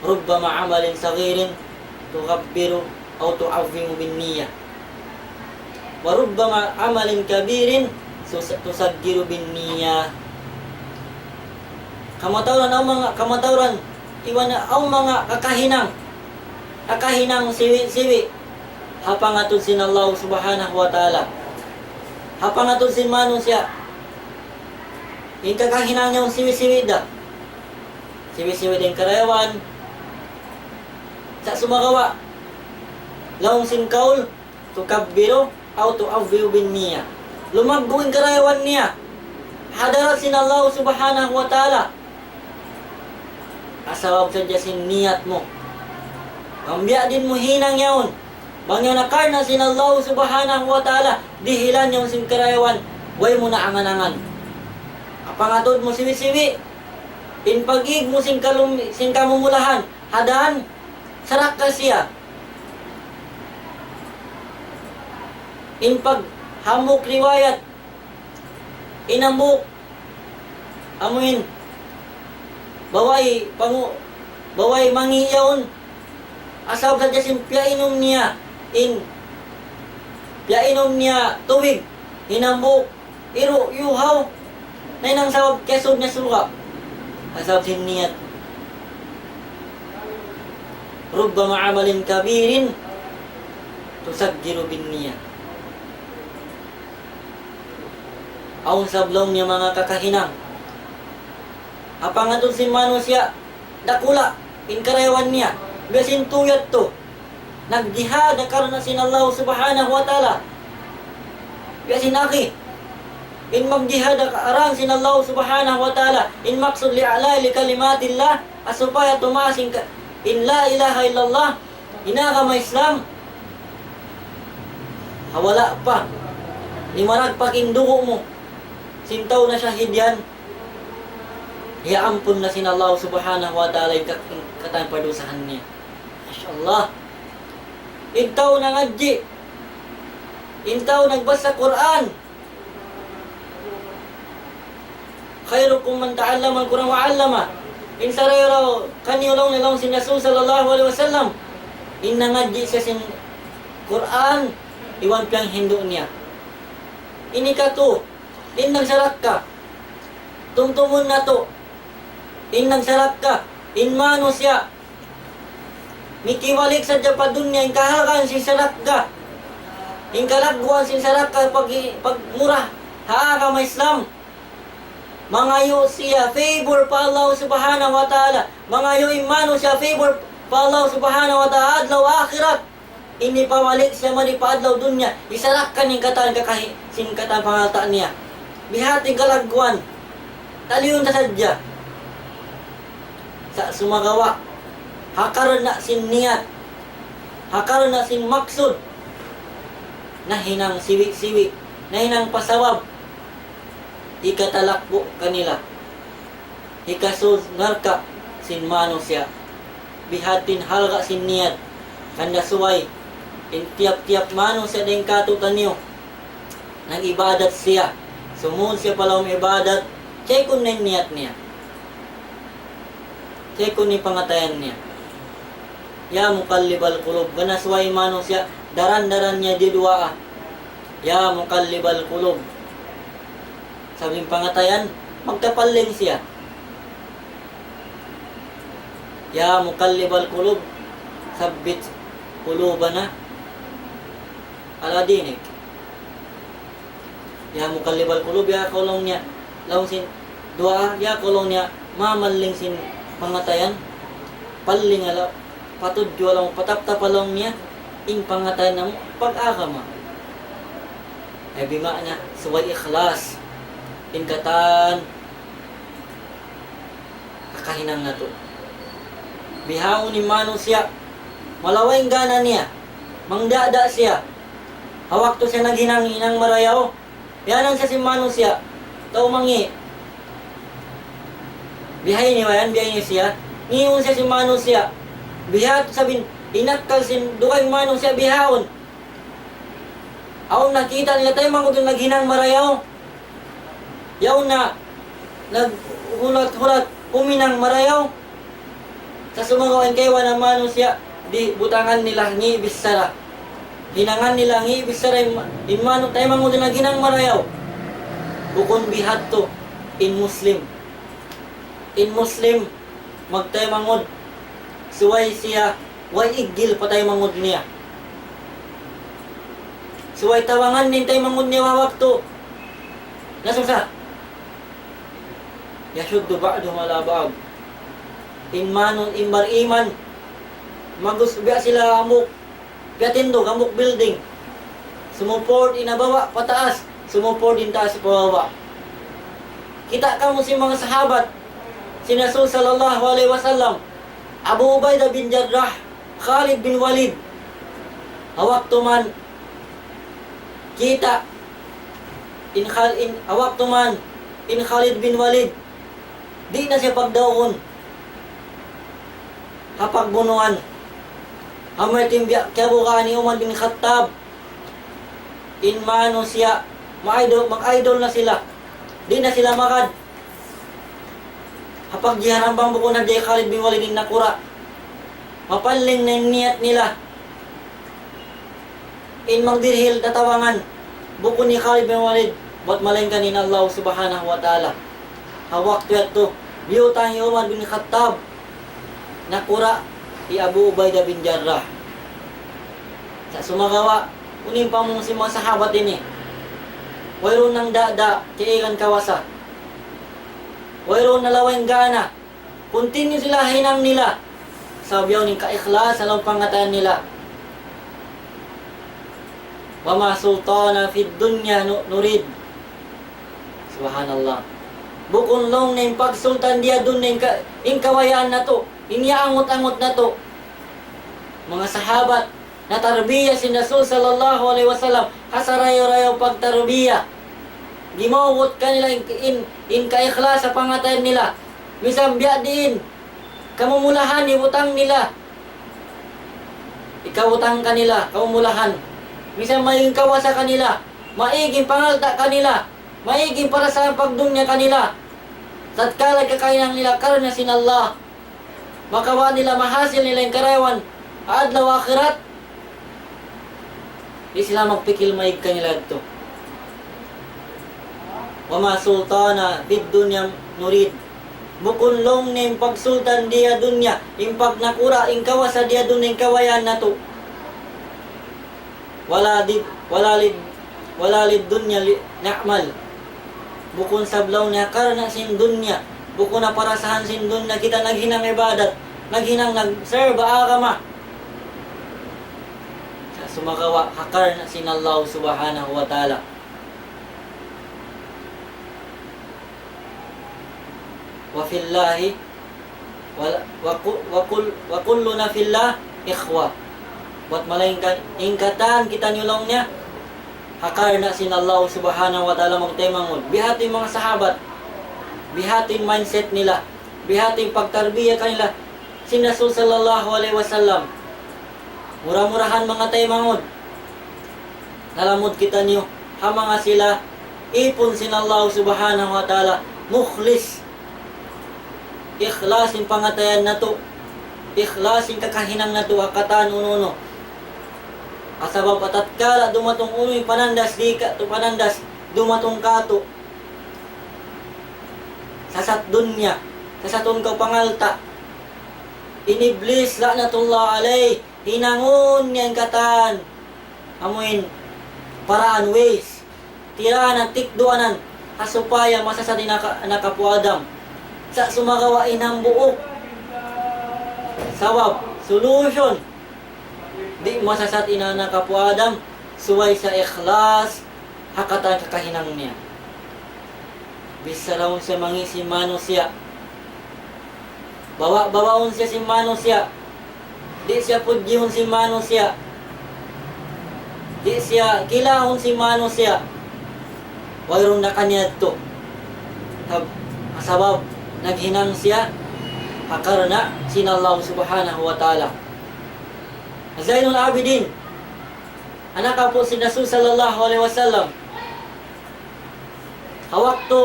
ربما عمل صغير تكبر أو تعظم بالنية. وربما عمل كبير تس-، تصغر بالنية. Kamatauran awn manga, kamatauran, iban awn manga kakahinang, kakahinang siwi'-siwi', ha pangatud sin Allah Subhanahu wa Ta'ala. Ha pangatud sin manusiya'. In kakahinang niya siwi'-siwi' da. Siwi'-siwi' da in karayawan. Sa' sumagawa'. Laung sin kaul, تكبر أو تعظم بالنية. Lumaggu' in karayawan niya. Hadarat sin Allah Subhanahu wa Ta'ala. Asal sabab sadja sin niyat mu. Bang biya' diin mu hinang yaun. Bang yaun ha karna' sin Allah Subhanahu wa Ta'ala, dihilan yaun sin karayawan, way mu na angan-angan. Ha pangatud mu siwi'-siwi', in pag-ig mu sin kalum-, sin kamumulahan, ha dan, sarakka siya. In pag hambuuk riwayat, in hambuuk, amuin, baway, pangu-, baway mangi' yaun, asal sadja sin piyainum niya, in, piyainum niya tubig, in hambuuk, iru' yuhaw, nahinang sabab kiyasud niya surga'. Asal sin niyat. ربما عمل كبير تصغر بالنية. Awn sabab laung niya manga kakahinang. Ha pangatud sin manusiya', dakula' in karayawan niya. Biya' sin tau yadtu. Nagjihad ha karna' sin Allah Subhanahu wa Ta'ala. Biya' sin akhi. In magjihad ha rān sin Allah Subhanahu wa Ta'ala. In maksud لإعلاء كلمات الله. Ha supaya tumaas in ka-, in لا إله إلا الله. In agama Islam. Ha wala' pa. Limaragpak in dugu' mu. Sin tau nashahid yan. Hiyaampun na sin Allah Subhanahu wa Ta'ala in ka-, in katan padusahan niya. Masha Allah. In tau nangadji'. In tau nagbasa Qur'an. خيركم من تعلم القرآن وعلمه. In sarayaw-rayaw kaniyu laung, laung sin Rasul sallallahu alayhi wasallam. In nangadji' siya sin Qur'an, iban piyanghindu' niya. Ini katu', in nagsarakka. Tumtumun natu'. In nagsarakka. In manusiya'. Mikibalik sadja pa dunya in kahalgaan sin sarakka. In kalagguan sin sarakka pag-, pagmura ha agama Islam. Mangayu' siya favor pa Allah Subhanahu wa Ta'ala. Mangayu' in manusiya' favor pa Allah Subhanahu wa Ta'ala adlaw akhirat. Ini pabalik siya mari pa adlaw dunya. Hisarakka niya in katan kakahi-, sin katan pangalta' niya. Biha' in kalagguan. Taliyun ta sadja. Sa' sumagawa', ha karna' sin niyat, ha karna' sin maksud, nahinang siwi'-siwi', nahinang pasabab, hikatalakbu' kanila, hikasud narka' sin manusiya'. Biha' in halga' sin niyat, hangkan subay, in tiyap-tiyap manusiya' dayn kātu'niyu, nag-ibadat siya. Sumūd siya pa lawm ibadat, check-un in niyat niya. Check-un in pangatayan niya. Ya muqallibal qulub, hangkan subay manusiya', daran-daran niya diduwaa. Ya muqallibal qulub. Sabab in pangatayan, magkapalling siya. Ya muqallibal qulub, thabbit qulubana ala dinik. Ya muqallibal qulub, ya kaw laung niya, laung sin duwaa, ya kaw laung niya, mamalling sin pangatayan, palling ala, patudju ala, pataptap ala laung niya, in pangatayan namu' pag-agama. Ay bima'na, subay ikhlas. In katan, kakahinang natu'. Bihaun in manusiya', malaway in gana niya, mangdada siya. Ha waktu siya naghinang-hinang marayaw, biyanan siya sin manusiya', tau mangi'. Bihaini wayan, bihaini siya. Ngiun siya sin manusiya'. Biha' tu sabin, in akkal sin dugaing manusiya' bihaun. Awn nakita' nila taymanghud naghinang marayaw. Yaun na naghulat-hulat, huminang marayaw. Sa' sumagawa' in kaibanan manusiya', di' butangan nila ngi' bichara. Hinangan nila ngi' bichara in, in manu-, taymanghud naghinang marayaw. Bukun biha' tu in Muslim. In Muslim, magtaymanghud, subay siya, way iggil pa taymanghud niya. Subay tabangan in taymanghud niya ha waktu nasusa. Yashuddu ba'duhum ala ba'd. In manu-, in bariman, magus biya' sila hambuuk, biya' tindug, hambuuk building. Sumuport in ha baba' pataas, sumuport in taas pababa'. Kita' kamu sin manga sahabat sin Rasul sallallahu alayhi wasallam, Abu Ubaidah bin Jarrah, Khalid bin Walid. Ha waktu man kita' in Khal-, in, ha waktu man in Khalid bin Walid, di' na siya pagdaugun ha pagbunuan. Amu yadtu in biya' kiyabugaan hi Umar bin Khattab. In manusiya', ma-idol, mag-idol na sila. Di' na sila magad. Ha pagjihad, bang bukun hadja hi Khalid bin Walid in nakura', mapalling na in niyat nila. In magdirihil tatabangan, bukun hi Khalid bin Walid, bat malaingkan in Allah Subhanahu wa Ta'ala. Ha waktu yadtu, biyutang hi Umar bin Khattab, nakura' hi Abu Ubaidah bin Jarrah. Sa' sumagawa', unu in pamung sin manga sahabat ini? Wayruun nangdada', kaigan kawasa. Wayruun nalaway in gana. Continue sila ha hinang nila. Sabab yaun in kaikhlas ha lawm pangatayan nila. وما سلطانا في الدنيا ن-، نريد. Subhanallah. Bukun laung niya in pagsultan di ha dunya in ka-, in kabayaan natu', in iyaangut-angut natu'. Manga sahabat, natarbiya sin Rasul sallallahu alayhi wasallam, ha sarayaw-rayaw pagtarbiya. Gimawgut kanila in, in, in kaikhlas ha pangatayan nila. Misan biya' diin, kamumulahan hibutang nila. Hikabutang kanila, kamumulahan. Misan maig in kawasa kanila, maig in pangalta' kanila, maig in parasahan pagdunya kanila. Tatkala kakahinang nila karna' sin Allah, makawa' nila, mahasil nila in karayawan ha adlaw akhirat. Di' sila magpikil maig kanila yadtu. وما سلطانا في الدنيا نريد. Bukun laung niya in pagsultan di ha dunya, in pagnakura', in kawasa di ha dunya, in kabayaan natu'. ولا ضد ولا لد ولا للدنيا نعمل. Bukun sabab laung niya karna' sin dunya, bukun na parasahan sin dunya kita naghinang ibadat, naghinang nag-serve agama. Sa' sumagawa' ha karna' sin Allah Subhanahu wa Ta'ala. وفي الله وكلنا في الله إخوة. Bat malaingkan in katan kitaniyu laung niya, ha karna' sin Allah Subhanahu wa Ta'ala, manga taymanghud. Bihadtu in manga sahabat, bihadtu in mindset nila, bihadtu in pagtarbiya kanila sin Rasul sallallahu alayhi wasallam. Mura-murahan manga taymanghud, nalamud kitaniyu ha manga sila ipun sin Allah Subhanahu wa Ta'ala, mukhlis. Ikhlas in pangatayan natu', ikhlas in kakahinang natu' ha katan unu-unu. Sabab atatkala dumatung unu in panandas, di' katu' panandas dumatung katu'. Sasat dunya, sasat in kaw pangalta'. In Iblis, la'natullah alayh, hinangun niya in katan, amuin paraan, ways, tiranan, tikduanan, ha supaya masasat in anak, anak apu' Adam. Sa' sumagawa' in hambuuk sabab, solution, di' masasat in anak apu' Adam, subay siya ikhlas ha katan kakahinang niya. Bichara un siya mangi' sin manusiya'. Bawa-bawaun siya sin manusiya'. Di' siya pudjihun sin manusiya'. Di' siya kilahun sin manusiya'. Wayruun na kaniya yadtu. Sab-, sabab naghinang siya ha karna' sin Allah Subhanahu wa Ta'ala. Zainul Abidin, anak apu' sin Rasul sallallahu alayhi wasallam. Ha waktu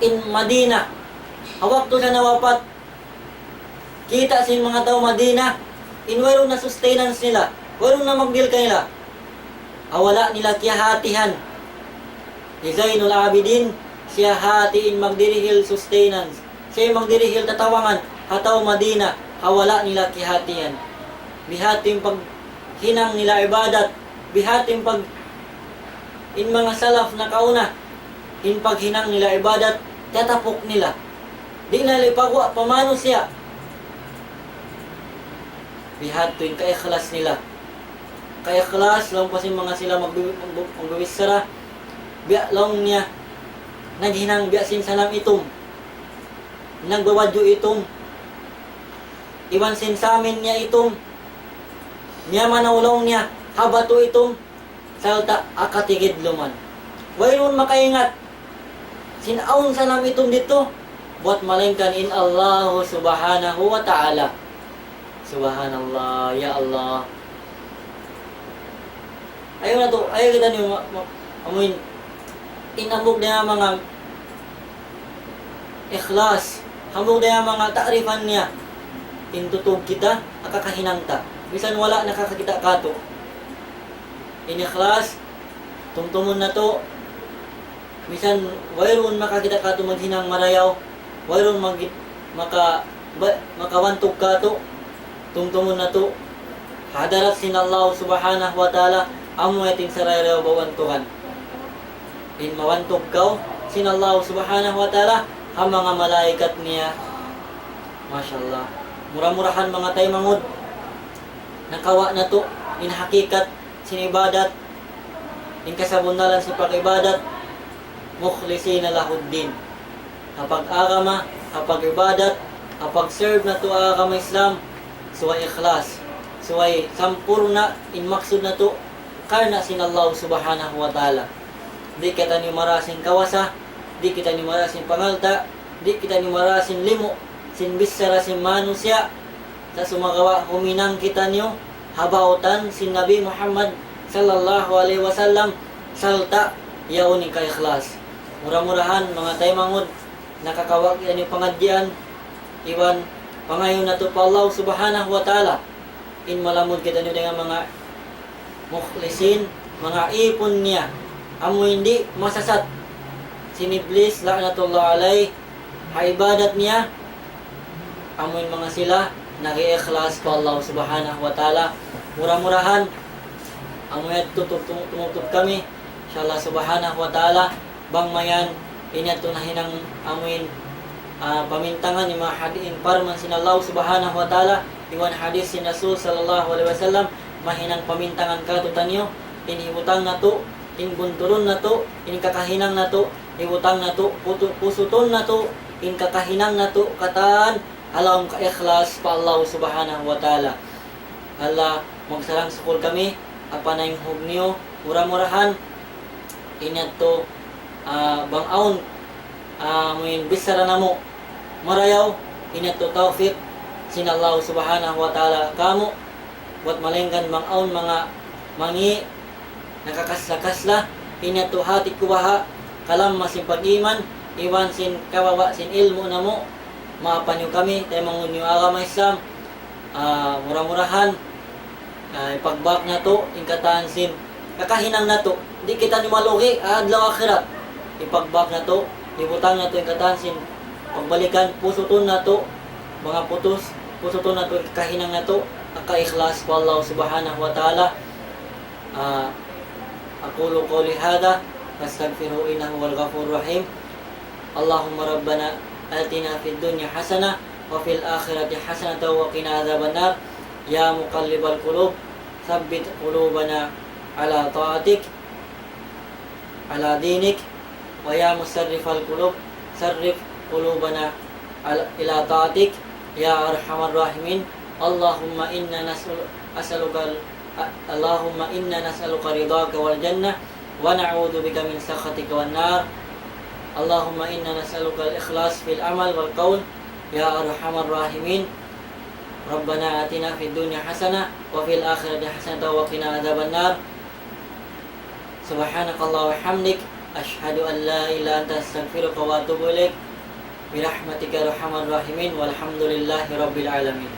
in Madina, ha waktu siya nawapat, kita' sin manga tau Madina, in wayruun na sustenance nila, wayruun na magdihil kanila. Ha wala' nila kiyahatihan. Hi Zainul Abidin, siya hati in magdirihil sustenance. Siya in magdirihil tatabangan ha tau Madina, ha wala' nila kiyahatihan. Bihadtu in paghinang nila ibadat, bihadtu in pag-, in manga salaf nakauna, in paghinang nila ibadat, tiyatapuk nila. Di' na nila ipagwa' pa manusiya'. Bihadtu in kaikhlas nila. Kaikhlas, laung pa sin manga sila magbi-, magbi-, magbibichara. Biya' laung niya, naghinang biya' sin sanam itum. Nagbabadju' itum. Iban sin samin niya itum. Miyamanaw laung niya, ha batu itum. Sarta' ha katigidluman. Wayruun makaingat sin awn sanam itum didtu, bat malaingkan in Allahu Subhanahu wa Ta'ala. Subhanallah, ya Allah. Ayaw natu', ayaw kitaniyu ma-, ma-, amuin, in hambuuk dayn ha manga ikhlas, hambuuk dayn ha manga ta'rifan niya, in tutug kita, ha kakahinang ta. Misan wala' nakakakita' katu'. In ikhlas, tumtumun natu', misan wayruun makakita' katu' maghinang marayaw, wayruun mag-, maka-, ba-, makabantug katu', tumtumun natu', ha hadarat sin Allah Subhanahu wa Ta'ala, amu yan in sarayaw-rayaw bawantugan. In mabantug kaw sin Allah Subhanahu wa Ta'ala, ha manga malaikat niya. Masha Allah. Mura-murahan manga taymanghud, nakawa' natu' in hakikat sin ibadat, in kasabunnalan sin pag-ibadat, مخلصين له الدين. Ha pag-agama, ha pag-ibadat, ha pag-serve natu' ha agama Islam, subay ikhlas, subay sampurna' in maksud natu', karna' sin Allah Subhanahu wa Ta'ala. Di' kitaniyu mara sin kawasa, di' kitaniyu mara sin pangalta', di' kitaniyu mara sin limu', sin bichara sin manusiya', sa' sumagawa' huminang kitaniyu ha bautan sin Nabi Muhammad sallallahu alayhi wasallam, sarta' yaun in kaikhlas. Mura-murahan, manga taymanghud, nakakawa' kitaniyu pangadjian, iban pangayuun natu' pa Allah Subhanahu wa Ta'ala, in malamud kitaniyu dayn ha manga mukhlisin, manga ipun niya, amu in di' masasat sin Iblis, la'natullah alayh, ha ibadat niya, amu in manga sila nag-iikhlas pa Allah Subhanahu wa Ta'ala. Mura-murahan, Amu yadtu tu-, tu-, tumutut kami, insya Allah subhanahu wa ta'ala, bang mayan, ini yadtu nahinang amuin, ah, pamintangan in manga hadi-, in parman sin Allah subhanahu wa ta'ala, iban hadith sin Rasul sallallahu alayhi wasallam, mahinang pamintangan kātu'niyu, in hibutang natu', in buntulun natu', in kakahinang natu', hibutang natu', putu-, pusutun natu', in kakahinang natu', katān, ha lawm kaikhlas pa Allah subhanahu wa ta'ala. Allah, magsarang-sukul kami, ha panaynghug niyu, mura-murahan, ini yadtu, ah, bang awn, ah, amuin bichara namu' marayaw, ini yadtu tawfik sin Allah subhanahu wa ta'ala kāmu', buwat malaingkan bang awn manga mangi', nakakasla-kasla, ini yadtu hati ku baha', kalamma sin pag-iman, iban sin kababa' sin ilmu' namu', maapan niyu kami, taymanghud niyu agama Islam, ah, mura-murahan, ah, ipagbak natu', in katān sin, kakahinang natu', di' kitaniyu malugi', adlaw akhirat, ipagbak natu', ibutang natu', in katān sin, pagbalikan, pusutun natu', manga putus, pusutun natu', in kakahinang natu', ha kaikhlas pa Allah subhanahu wa ta'ala, ah, أقول قولي هذا وأستغفره إنه هو الغفور الرحيم. اللهم ربنا آتنا في الدنيا حسنة وفي الآخرة حسنة وقنا عذاب النار. يا مقلب القلوب ثبت قلوبنا على طاعتك على دينك. ويا مصرف القلوب صرف قلوبنا على، إلى طاعتك يا أرحم الراحمين. اللهم إنا نسأل، أسألك ال-، اللهم إنا نسألك رضاك والجنة ونعوذ بك من سخطك والنار. اللهم إنا نسألك الإخلاص في العمل والقول يا أرحم الراحمين. ربنا آتنا في الدنيا حسنة وفي الآخرة حسنة وقنا عذاب النار. سبحانك اللهم وبحمدك، أشهد أن لا إله إلا أنت، أستغفرك وأتوب إليك. برحمتك يا أرحم الراحمين، والحمد لله رب العالمين.